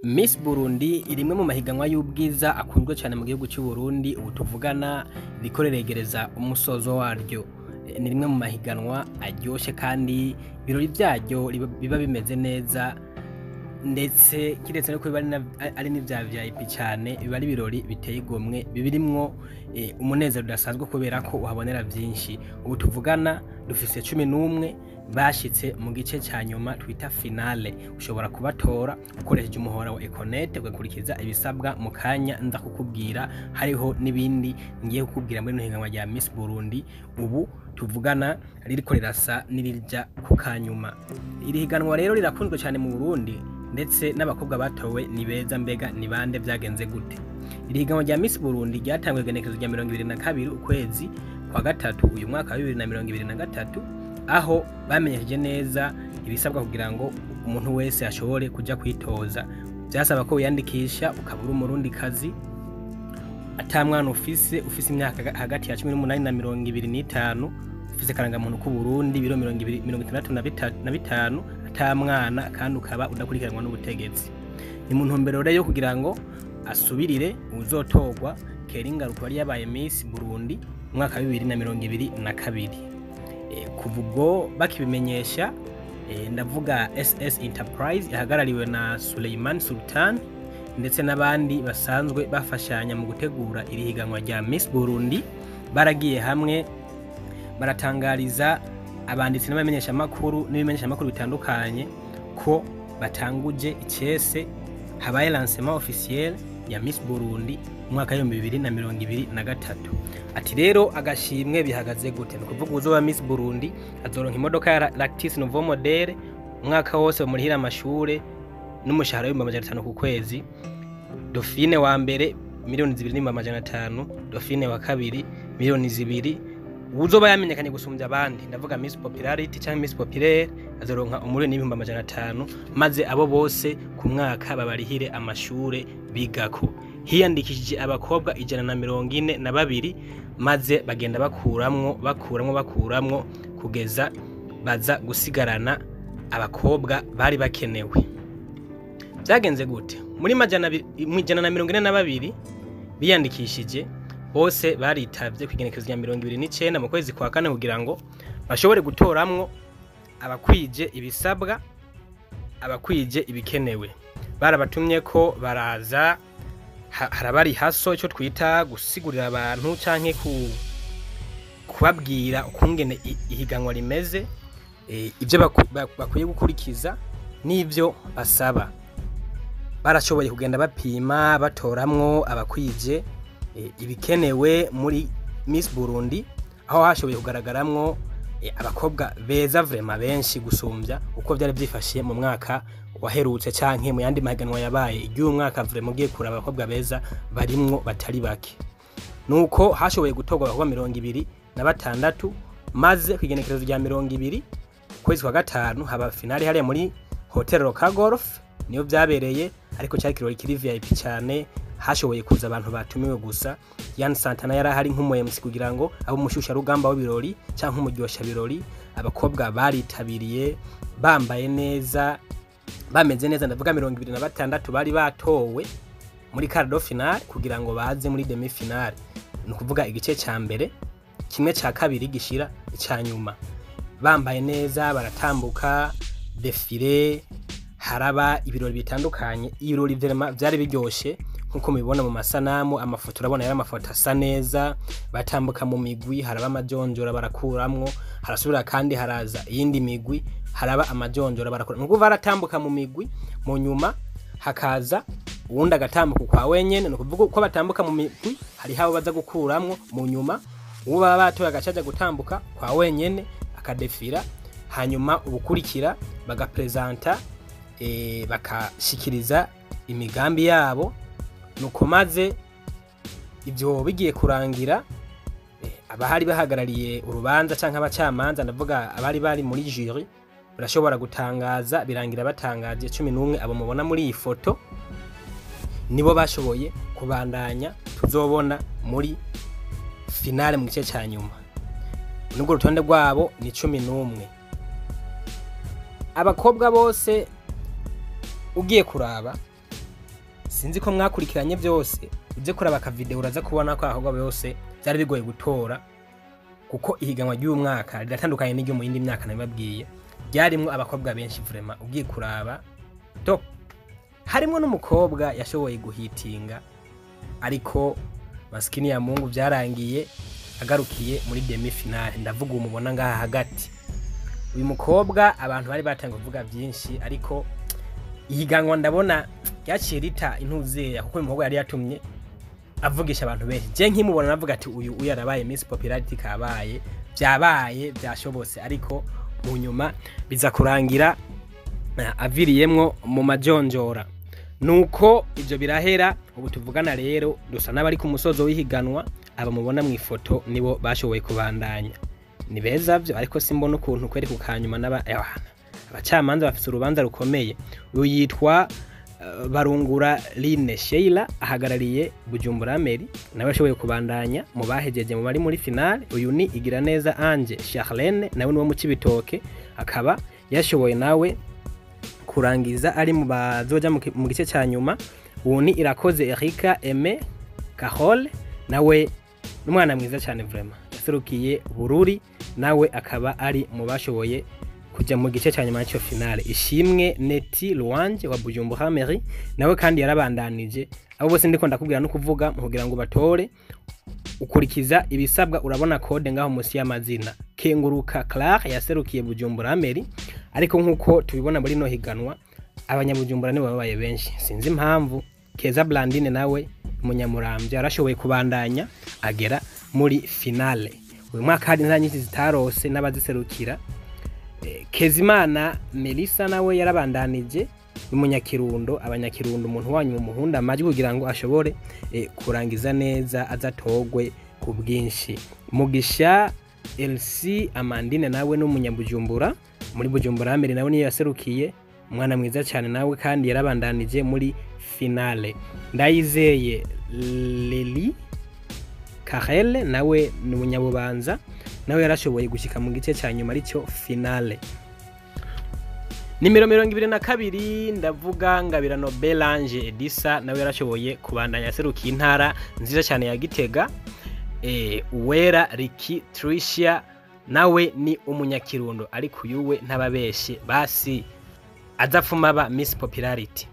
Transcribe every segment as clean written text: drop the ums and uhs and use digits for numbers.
Miss Burundi rimwe mu mahiganwa y'ubwiza akunzwe cyane mu gihugu cy'u Burundi, ubu tuvugana ririko riregereza umusozo waryo. Ni rimwe mu mahiganwa aryoshe kandi ibirori vyaryo biba bimeze neza, ndetse kiretse no kuba ari n'ivya VIP cyane, biba ari ibirori biteye igomwe bibirimwo umunezero udasanzwe kubera ko uhabonera vyinshi. Ubu tuvugana dufise 11 bashitse mu gice ca nyuma twita finale. Ushobora kubatora ukoresheje umuhora wa Econet, ugakurikiza ibisabwa. Mu kanya nza kukubwira, hariho n'ibindi ngiye kukubwira muri rino higanwa rya Miss Burundi. Ubu tuvugana ririko rirasa n'irirya ku kanyuma. Iri higanwa rero rirakunzwe cyane mu Burundi, ndetse n'abakobwa batowe ni beza. Mbega ni bande? Vyagenze gute? Iri higanwa rya Miss Burundi ryatanguye igenekerezo rya 22 ukwezi kwa gatatu uyu mwaka wa 2023, aho bamenyesheje neza ibisabwa kugira ngo umuntu wese ashobore kuja kwitoza. Vyasaba ko wiyandikisha, ukaba uri umurundi kazi, ata mwana ufise, ufise imyaka hagati ya 18 na 25, ufise karangamuntu k'u Burundi, ibiro 20, 65, ata mwana, kandi ukaba udakurikiranwa n'ubutegetsi. Ni mu ntumbero rero yo kugira ngo asubirire uzotorwa Keringaruka wari yabaye Miss Burundi mu mwaka wa 2022. Kuva ubwo bakibimenyesha, ndavuga SS Enterprise ihagarariwe na Suleiman Sultan ndetse n'abandi basanzwe bafashanya mu gutegura iri higanwa rya Miss Burundi, baragiye hamwe baratangariza abanditsi n'abamenyeshamakuru n'ibimenyeshamakuru bitandukanye ko batanguje icese, habaye lancement officiel ya Miss Burundi mu mwaka wa 2023. Ati rero agashimwe bihagaze gute? Ni ukuvuga uzoba Miss Burundi azoronka imodoka ya Ractis Nouveau Modèle, umwaka wose bamurihira amashure, n'umushahara w'500,000 ku kwezi. Dauphine wa mbere 2,500,000, Dauphine wa kabiri 2,000,000. Uzoba yamenyekanye gusumbya abandi, ndavuga Miss Popularity cyangwa Miss Populaire, azoronka 1,500,000, maze abo bose ku mwaka babarihire amashure bigako. Hiyandikishije abakobwa 142, maze bagenda bakuramwo, bakuramwo, bakuramwo kugeza baza gusigarana abakobwa bari bakenewe. Byagenze gute? Muri 142 biyandikishije bose baritavye kw'igenekerezo rya 29 mu kwezi kwa kane kugira ngo bashobore gutoramwo abakwije ibisabwa, abakwije ibikenewe. Barabatumye ko baraza, harabari haso icyo twita gusigurira abantu canke kubabwira ukungene ihiganwa rimeze, ibyo bakwiye gukurikiza n'ibyo basaba. Barashoboye kugenda bapima, batoramwo abakwije ibikenewe muri Miss Burundi, aho hashoboye kugaragaramwo abakobwa beza vraiment benshi gusumbya uko byari byifashe mu mwaka waherutse canke mu yandi mahiganwa yabaye. Iry'uyu mwaka vraiment ugiye kuraba abakobwa beza barimwo batari bake. Nuko hashoboye gutorwa abakobwa 26, maze kw'igenekerezo rya 20 ukwezi kwa gatanu haba finale hariya muri Hotel Roca Golf, niyo byabereye. Ariko cyari kirori kiri VIP cyane, hashoboye kuza abantu batumiwe gusa. Yan Santana yari ahari nk'umu MC kugira ngo abe umushusha rugamba w'ibirori cyangwa umuryosha birori. Abakobwa baritabiriye bambaye neza, bameze neza, ndavuga 26 bari batowe muri quart de finale kugira ngo baze muri demi finale, ni ukuvuga igice ca mbere, kimwe ca kabiri gishira ica nyuma. Bambaye neza baratambuka défilé, haraba ibirori bitandukanye. Ibirori vraiment vyari biryoshe nkuko mubibona mu masanamu, amafoto. Urabona yari amafoto asa neza. Batambuka mu migwi, haraba amajonjora, barakuramwo, harasubira kandi haraza iyindi migwi, haraba amajonjora, barakura. Nuko baratambuka mu migwi, mu nyuma hakaza uwundi agatambuka kwa wenyene. Ni ukuvuga uko batambuka mu migwi, hariho abo baza gukuramwo, mu nyuma uwo baba batoye agacaja gutambuka kwa wenyene, akadefira, hanyuma ubukurikira bagapresenta, bakashikiriza imigambi yabo. Nuko maze ibyo bigiye kurangira, abahari bahagarariye urubanza canke abacamanza, ndavuga abari bari muri jury, barashobora gutangaza. Birangira batangaje 11. Abo mubona muri iyi foto nibo bashoboye kubandanya, tuzobona muri finale mu gice ca nyuma. Nubwo urutonde rwabo ni 11 abakobwa bose ugiye kuraba. Sinzi ko mwakurikiranye byose. Uje kuraba akavideo uraza kubona ko abakobwa bose byari bigoye gutora, kuko ihiganwa ry'uyu mwaka riratandukanye n'iryo mu yindi myaka. Nabibabwiye, ryarimwo abakobwa benshi vraiment. Ugiye kuraba top, harimwo n'umukobwa yashoboye guhitinga, ariko maskini ya Mungu byarangiye agarukiye muri demi finale. Ndavuga uwo mubona ngaha hagati. Uyu mukobwa abantu bari batangiye kuvuga byinshi, ariko ihiganwa ndabona ryaciye rita intuzeya, kuko uyu mukobwa yari yatumye avugisha abantu benshi. Je nkimubona navuga ati uyu arabaye Miss Popularity, kabaye, byabaye, byashobotse, ariko mu nyuma biza kurangira aviriyemwo mu majonjora. Nuko ibyo birahera. Ubu tuvugana rero dusa n'abari ku musozo w'ihiganwa. Aba mubona mu ifoto nibo bashoboye kubandanya. Ni beza byo, ariko simbona ukuntu kweri ku kanyuma n'aba ewana, abacamanza bafite urubanza rukomeye. Uyu yitwa Barungura Line Sheila, ahagarariye Bujumbura Mairie, nawe ashoboye kubandanya mu bahejeje, mu bari muri finale. Uyu ni Igiraneza Ange Charlene, nawe niwo mu Cibitoke, akaba yashoboye nawe kurangiza ari mu bazoja mu gice cya nyuma. Uwo ni Irakoze Erika Aime Carole, nawe n'umwana mwiza cyane vraiment, yaserukiye Bururi, nawe akaba ari mu bashoboye kujya mu gice cya nyuma cyo finale. Ishimwe Neti Luange wa Bujumbura Mairie nawe kandi yarabandanije. Abo bose ndiko ndakubwira no kuvuga mu kugira ngo batore, ukurikiza ibisabwa. Urabona code ngaho munsi y'amazina. Kenguruka Claire yaserukiye Bujumbura Mairie, ariko nkuko tubibona muri no higanwa abanyabujumbura nibo babaye benshi, sinzi impamvu. Keza Blandine nawe umunyamuramvya yarashoboye kubandanya agera muri finale. Uyu mwaka hari intara nyinshi zitarose n'abaziserukira. Kezimana Melissa nawe yarabandanije, umunyakirundo. Abanyakirundo, umuntu wanyu mu muhunda amajwi kugira ngo ashobore kurangiza neza, azatogwe ku bwinshi. Mugisha LC Amandine nawe n'umunyabujumbura, muri Bujumbura mbere nawe niyo yaserukiye, umwana mwiza cyane, nawe kandi yarabandanije muri finale. Ndayizeye Leli Karel nawe ni umunyabubanza, nawe yarashoboye gushyika mu gice cya nyuma aricyo finale. Nimero 22, ndavuga Ngabirano Belange Edisa, nawe yarashoboye kubandanya, yaserukiye intara nziza cyane ya Gitega. Uwera Ricky Tricia nawe ni umunyakirundo, ariko uyuwe ntababeshe basi azapfuma aba Miss Popularity.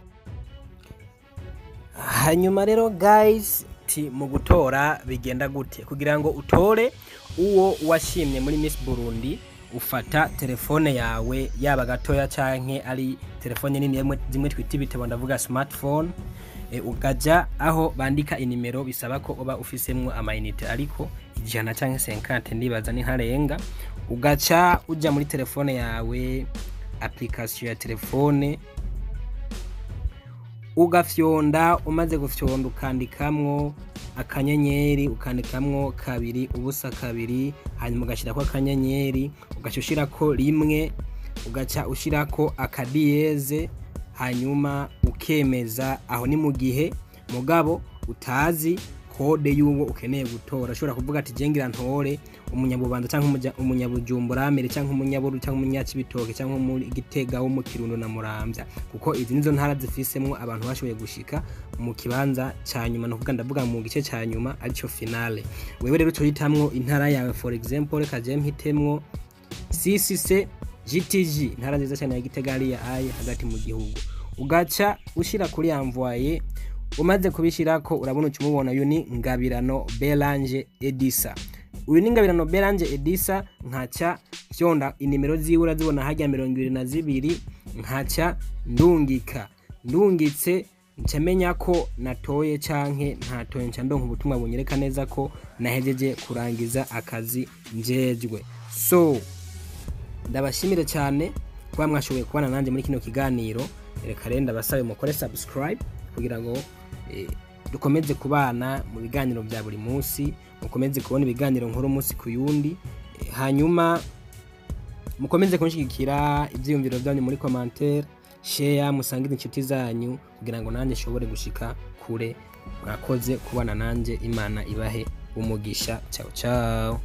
Hanyuma rero guys, ti mu gutora bigenda gute? Kugira ngo utore uwo washimye muri Miss Burundi, ufata telefone yawe, yaba gatoya canke ari telefone nini zimwe twita ibitabo, ndavuga smartphone, ukaja aho bandika inimero. Bisaba ko uba ufisemwo amayinite ariko 100 canke 50, ndibaza ni ntarenga. Ugaca uja muri telefone yawe, application ya telefone, ugafyonda. Umaze gufyonda, ukandikamwo akanyenyeri, ukandikamwo 2 0 2, hanyuma ugashyirako akanyenyeri, ugaca ushirako 1, ugaca ushirako akadiyeze, hanyuma ukemeza. Aho ni mu gihe mugabo utazi code y'uwo ukeneye gutora. Ushobora kuvuga ati jengira ntore umunyabubanza canke umunyabujumbura mbere canke umunyaburu canke umunyacibitoke canke muri Gitega, wo mu Kirundo na Muramvya, kuko izi nizo ntara zifisemwo abantu bashoboye gushika mu kibanza ca nyuma, no kuvuga ndavuga mu gice ca nyuma arico finale. Wewe rero uhitamwo intara yawe. For example, reka je mpitemwo CCC GTG, intara nziza cyane ya Gitega hariya aye hagati mu gihugu. Ugaca ushira kuri envoyer. Umaze kubishirako, urabona uca umubona. Uyu ni Ngabirano Belange Edisa, uyu ni Ngabirano Belange Edisa. Nkaca fyonda inimero ziwe, urazibona harya, 22, nkaca ndungika. Ndungitse, nca menya ko natoye canke ntatoye, nca ndonka ubutumwa bunyereka neza ko nahejeje kurangiza akazi njejwe. So ndabashimire cyane kuba mwashoboye kubana nanjye muri kino kiganiro. Reka rero ndabasabe mukore subscribe kugira ngo dukomeze kubana mu biganiro bya buri munsi, mukomeze kubona ibiganiro nkuru umunsi ku yundi. Hanyuma mukomeze kunshigikira ibyiyumviro byanyu muri commentaire, share, musangize inshuti zanyu kugira ngo nanjye nshobore gushika kure. Mwakoze kubana nanjye, Imana ibahe umugisha. Ciao ciao.